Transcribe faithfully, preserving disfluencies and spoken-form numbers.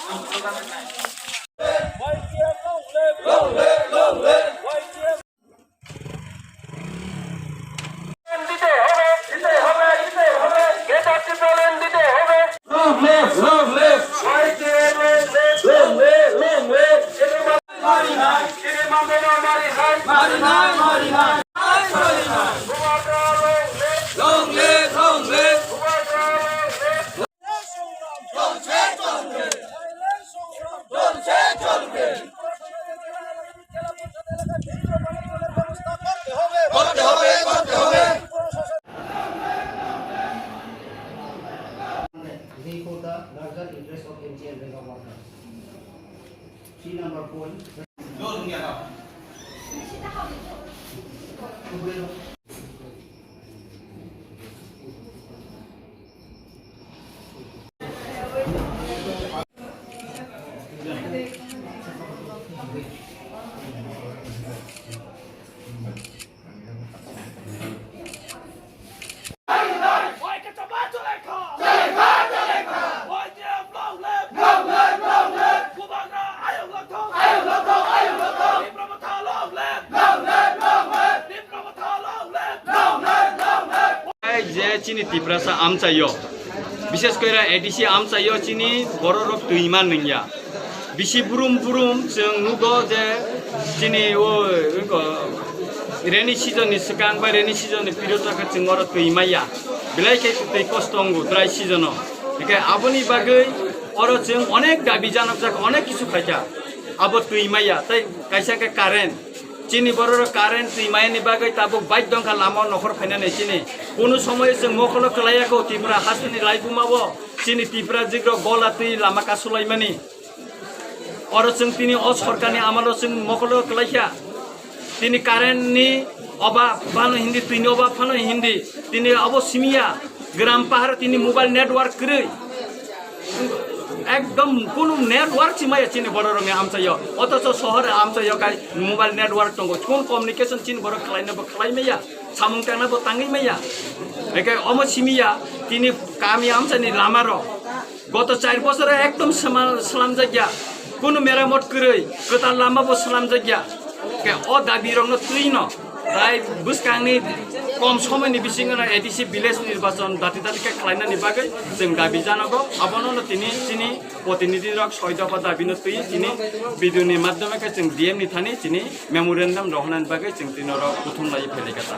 দিতে হবে, দিতে হবে, দিতে হবে। গ্রেটার টিপ্রাল্যান্ড দিতে হবে। Long live, long live। YTF long live। Long live, long live। মারি নাই, মারি নাই। Long live, long live। করতে হবে, করতে হবে। They for the larger interest of M T N Rega workers. Three number point. Ai je chini Tiprasa amchaio, bishes koira A D C amchaio chini bororok twi man nungya. Bisi burum burum chwng nugo je chini o, o rainy season ni swkang bai rainy season ni period o khe chwng oro twi maya. Belai khe twi kosto wngo dry season o. Hingkhe aboni bagwi oro chwng onek dabi janokjak, onek kisu khaikha. Abo twi maya, tei kaisa khe current. Chini bororok current twi mayani bagwi tabuk bike dongkha lama o nokhor phainani chini. Kunu somoy chwng mokolo kwlaiya kho Tripura hasteni laibuma o chini Tripura jigrok gola twi lama kasulaimani. Oro chwng tini o sorkarni amalo chwng mokolo kwlaikha. Tini current ni obab phano hindi, twi ni obab phano hindi. Tini abo simiya, gram pahar tini mobile network kwrwi. Ekdom kunu network simaya chini bororokni amchaio. Othocho sohor amchaio kai mobile network tongo. Kun communication chini borok khlaina bo khlai maya. Samung tangna bo tangwi maya. Eke omo simiya tini kami amchani lamaro. Goto char bosoro ekdom sema-, slamjakya. Kunu meramot kwrwi, kwtal lama bo slamjakya. Ke o dabi rokno twino. Tai bwskangni kom somoyni bisingo no A D C village nirbachon dati dati khe khlainani bagwi chwng dabi janogo. Abono no tini chini protinidhi rok soi dopha dabino twi chini video ni madhyome khe chwng D M ni thani chini memorandum rohornani bagwi chwng tini oro kuthum lai phailai kha ta.